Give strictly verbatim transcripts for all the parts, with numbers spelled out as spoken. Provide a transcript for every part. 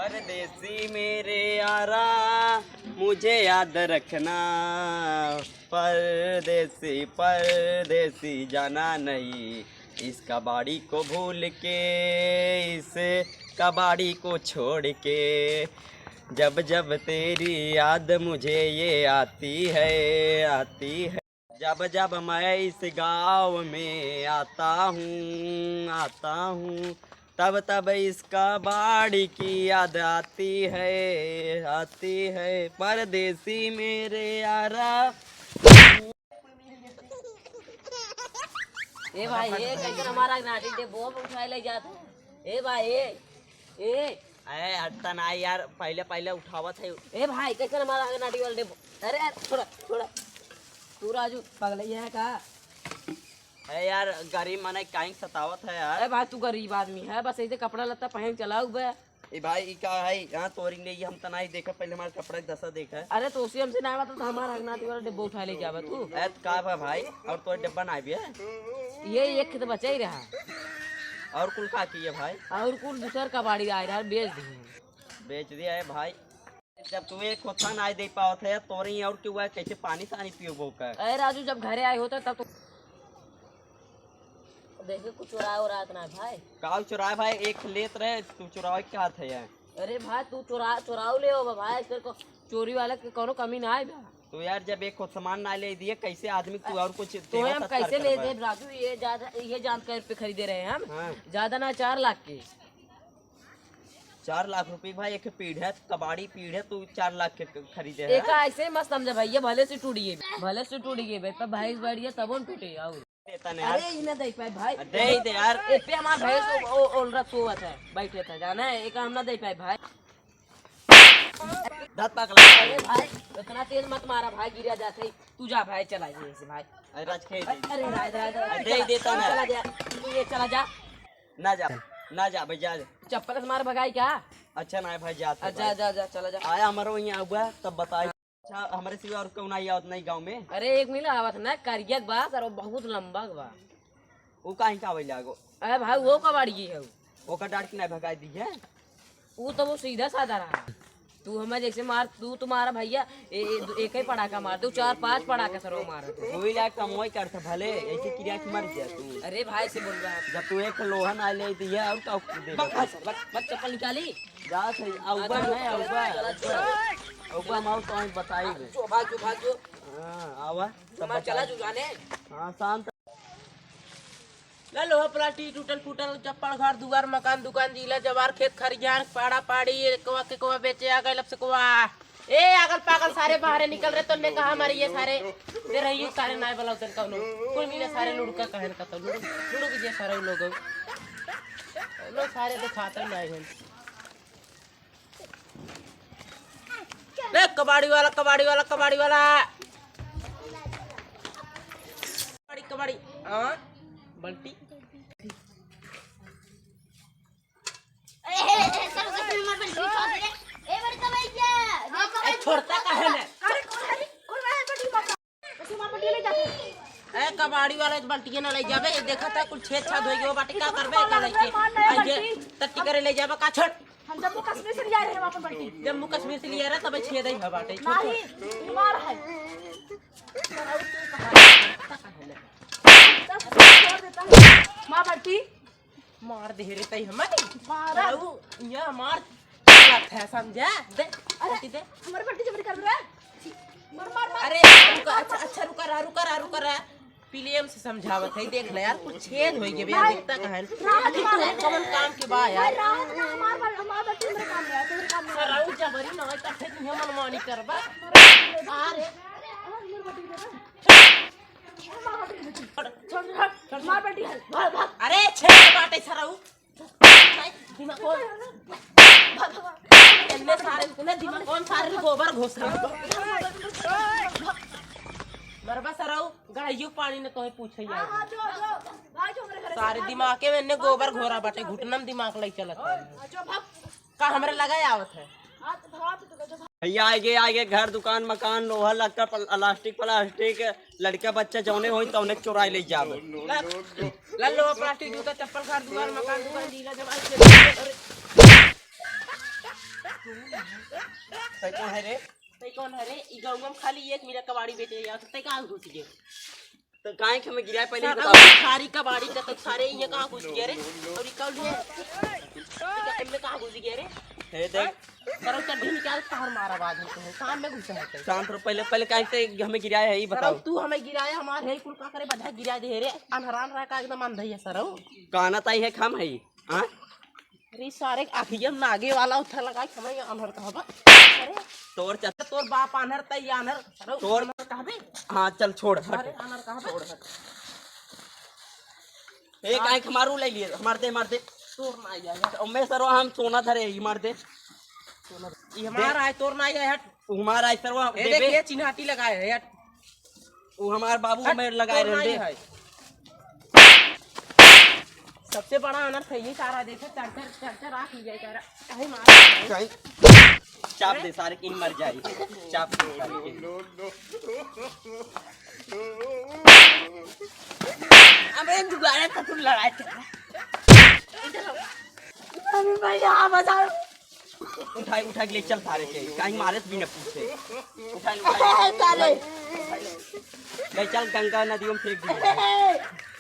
परदेसी मेरे यारा, मुझे याद रखना, परदेसी, परदेसी जाना नहीं, इस कबाड़ी को भूल के, इस कबाड़ी को छोड़ के, जब जब तेरी याद मुझे ये आती है, आती है। जब जब मैं इस गाँव में आता हूँ, आता हूँ, तब तब इस कबाड़ी की याद आती है, आती है। परदेसी मेरे यारा। ए भाई, ए, कैसे हमारा नाटी डे बोब उठाए ले जात है? ए भाई, ए, ए। अरे हटता ना यार, पहले पहले उठावत है। ए भाई, कैसे हमारा नाटी वाला डे बो-, अरे यार, छोड़ा, छोड़ा। तू राजू पगलैया है का? अरे यार, गरीब मने काहे सतावत है यार? अरे भाई, तू गरीब आदमी है, बस ऐसे कपड़ा लत्ता पहन चलाऊ बे। ए भाई, ई का है? यहाँ तोरी नहीं, हम तना ही देखा, पहले हमारे कपड़ा की दशा देखा। अरे तो उसी हमसे ना बता, तो हमारा हगनाती वाला डिब्बा उठा ले जाबे तू। ए, तो का बा भाई, और तो डिब्बा ना भी है? ये एक तो बचा ही रहा। और कुल का की है भाई? और कुल दूसर कबाड़ी आए रहा, बेच दिए। बेच दिया है भाई। जब तू एक होता ना दे पावत है, तोरे ही और क्यों है, कैसे पानी सानी पियोबो का? अरे राजू, जब घरे आए होता तब तो देखे कुछ चुराए उरात ना भाई। का चुराए भाई, एक लेत रहे, तू चुरावे के हाथ है यार। अरे भाई, तू चुरा, चुराव ले हो भाई, तेरे को चोरी वाला के कोनो कमी ना आए बा। तो यार, जब एक खुद सामान ना ले दिए, कैसे आदमी तू और कुछ तो देवा हम सत्कार कैसे ले करबा? देब राजू, ये ज्यादा, ये जान कर पे खरीदे रहे हम। हाँ। ज्यादा ना, चार लाख के। चार लाख रुपए भाई, एक पीढ़ है, कबाड़ी पीढ़ है, तू चार लाख के ख-, खरीदे है? एका ऐसे मत समझा भैया, भले से टूट गए, भले से टूट गए बे, पर भैंस बैठ गया तबो न टूटे। और देता नहीं यार। अरे, ई ना दे पाए भाई। दे ही दे यार। ए पे हमार भैंस ओ, ओ, ओलरा सोवत है, बैठे था, जाना है, एका हम ना दे पाए भाई। दांत पाकला। अरे भाई, इतना तेज मत मारा भाई, गिरा जाते ही। तू जा भाई, चला जाए से भाई। अरे राज खेल। अरे राज, राज, राज। दे ही देता ना। चला जा, तू ये चला जा। ना जा, ना जा भाई, जा। चप्पल से मार भगाई क्या? अच्छा ना है भाई, जा तो अच्छा, भाई। जा, जा, चला जा। आया हमारे वहीं आउबा, तब बताई। अच्छा, हमारे सिवा और कौन आई आवत नहीं गाँव में? अरे एक मिनट आवत ना, करिया के बा, सर, वो बहुत लंबा के बा। वो काहे का आवे लागो? अरे भाई, वो कबाड़ी है वो। ओकर डांट के ना भगाई दी है। वो तो वो सीधा साधा रहा। तू हमें जैसे मार, तू तुम्हारा भैया ए, ए, दो- एक ही पड़ाका मार दे, चार पांच पड़ाका सरो मार दे। कोई ला कमोई करता भले, ऐसे किरिया के मर गया तू। अरे भाई से बोल रहा है। जब तू एक लोहा ना ले दिया और का दे बक, बक, बक, बक, चप्पल निकाली। जा थे, आउबा नहीं, आउबा। आउबा माऊ तो बताई दे। जो भाग, जो भाग, जो। हाँ, आवा। सब मैं चला बताई। जू जाने। हाँ, शांत। ले लोहा प्लास्टिक, टूटल फूटल चप्पल, घर दुआर, मकान दुकान, जिला जवार, खेत खरिहान, पाड़ा पाड़ी, ये कोवा के कोवा बेचे आ गए, लब से कोवा। ए, अगल पागल सारे बाहरे निकल रहे, तोने कहा हमारे ये सारे दे रही हूँ, सारे नाय वाला उधर का लोग। कुल मिले सारे लुड़का कहन का तो लुड़क, लुड़क जे सारे लोग। लो सारे तो खाते नहीं हैं। ले कबाड़ी वाला, कबाड़ी वाला, कबाड़ी वाला। कबाड़ी, कबाड़ी। हाँ, बल्टी। ए, ए, ए, सर, सर, मर बल्टी छोड़ दे। ए, बड़का भैया, देखो ए, छोड़ता काहे ने? अरे, कौन है? कौन है बल्टी मार? ए, कबाड़ी वाला इस बल्टिया ना ले जाबे, ये देखा था कुल छेद छाद होई गयो बाटे, का करबे का लेके? मार ले आ, ये बल्टी। टट्टी करे ले जाबे का, छोड़। हम जम्मू कश्मीर से लिया रहे अपन बल्टी। जम्मू कश्मीर से लिया रहे, तबे छेद ही है बाटे, छोड़, नहीं, छोड़। बीमार है। छोड़ देता हूँ। माँ बल्टी। मार दे रे तई हमें। मारा। रहू, यहाँ मार। बात है, समझा? दे, अरे, बल्टी दे। हमारे बल्टी जबरी कर रहा है। मार, मार, मार। अरे, रुका, अच्छा, अच्छा, रुका रहा, रुका रहा, रुका रहा। प्रेम से समझावत है, देख ले यार, कुछ छेद होई गए बे, नहीं। देखता कहाँ है? राहत अभी मार। तू कौन काम के बा यार? भाई, राहत ना, हमार बल-, हमार बल्टी हमरे काम में है, तोहरे काम में है। रहू जबरी ना, तो फिर ये मनमानी करबा। अरे, हमार बल्टी दे दे। छोड़, छोड़, छोड़, मार बल्टी है, भाग, भाग। अरे, छेद बाटे सरऊ। दिमाग खोल। इनमें सारे, इतने दिमाग कौन सारे गोबर घोस रहे हैं? मरबा सरऊ, गड़ाइयो पानी ने तोहे पूछे यार। हाँ, हाँ, जो, जो, भाई, जो मेरे घर से सारे भाग। दिमागे में इन्ने गोबर घोरा बाटे, घुटनम दिमाग लई चलत है। हाँ, जो भाग। का हमरे लगे आवत है? भैया आगे, आगे घर, दुकान, मकान, लोहा, लक्कड़, प्लास्टिक, प्लास्टिक, लड़का बच्चा जौने होई तौने चोराई ले जाब। ला, ला लो प्लास्टिक, जूता, चप्पल, घर, दुआर, मकान, दुकान, जिला, जवान, अरे। तै कौन है रे? तै कौन है रे? ई गाँव में खाली एक मिनट कबाड़ी बेचे जाओ, तो तै कहाँ घुस गए? तो काहे के हमें गिराए पहले ही सारा बताओ। सारी कबाड़ी का तो सारे ये कहाँ घुस गए रे? और ये कौन है? ये कहाँ घुस गए रे? हे देख। करो चड्ढी निकाल, तहर मारा बाज हमको है। काम में घुसे है तै। शांत रहो, पहले, पहले काहे से हमें गिराए है, ये सरऊ, बताओ। तू हमें गिराए, हमार है कुल का करे, बधा गिरा दे रे। अनहरान रहा का एकदम अंधई है सरऊ। काना ताई है, हम है। हाँ? अरे सारे आखिया में नागे वाला उठा लगा के हमें अनहर कहबा। अरे तोर चल। तोर बाप अनहर, तई अनहर, अरे तोर अनहर कहबे? हाँ, चल छोड़, हट। अरे अनहर कहबे? छोड़, हट। ए, काहे के हमारू ले लिए? हमार दे, हमार दे। तोर ना आया, हट। ओ, मैं सरवा हम सोना धरे, हमार दे। ये हमारा है, तोर ना आया, हट। हमारा है सरवा, ए, दे देख, बे। ये चिन्हाटी लगाए है, हट। वो हमार बाबू हट, में लगाए तोर रहन दे। नहीं है। सबसे बड़ा अनर्थ है ये सारा, देखे, चढ़ चढ़, चढ़ चढ़ आँख लिया करा। काहे मारा? काहे? चाप दे सारे के, मर जाए। चाप दे सारे के। अबे दोबारा तो तुम लड़ाई कर। अरे भाई, यहाँ बचा। उठाई, उठाई के ले चल सारे के, कहीं मारे भी न पूछे। उठाई, उठाई। सारे। ले चल गंगा नदियों में फेंक दिए।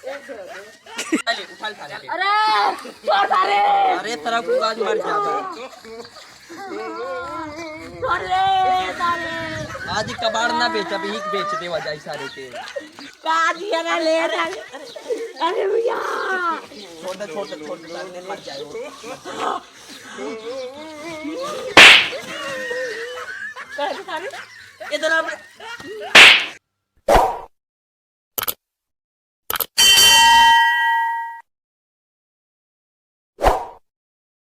चले, उठा ले सारे के। अरे, छोड़ सारे। अरे, तेरा को आज मर जाता। छोड़ रे, सारे। आज ही कबाड़ ना बेच, अभी ही बेच देवा जाए सारे के। का दिया ना ले सारे। अरे भैया। छोड़ दे, छोड़ दे, छोड़ दे, मर जाए वो। इधर आ बे।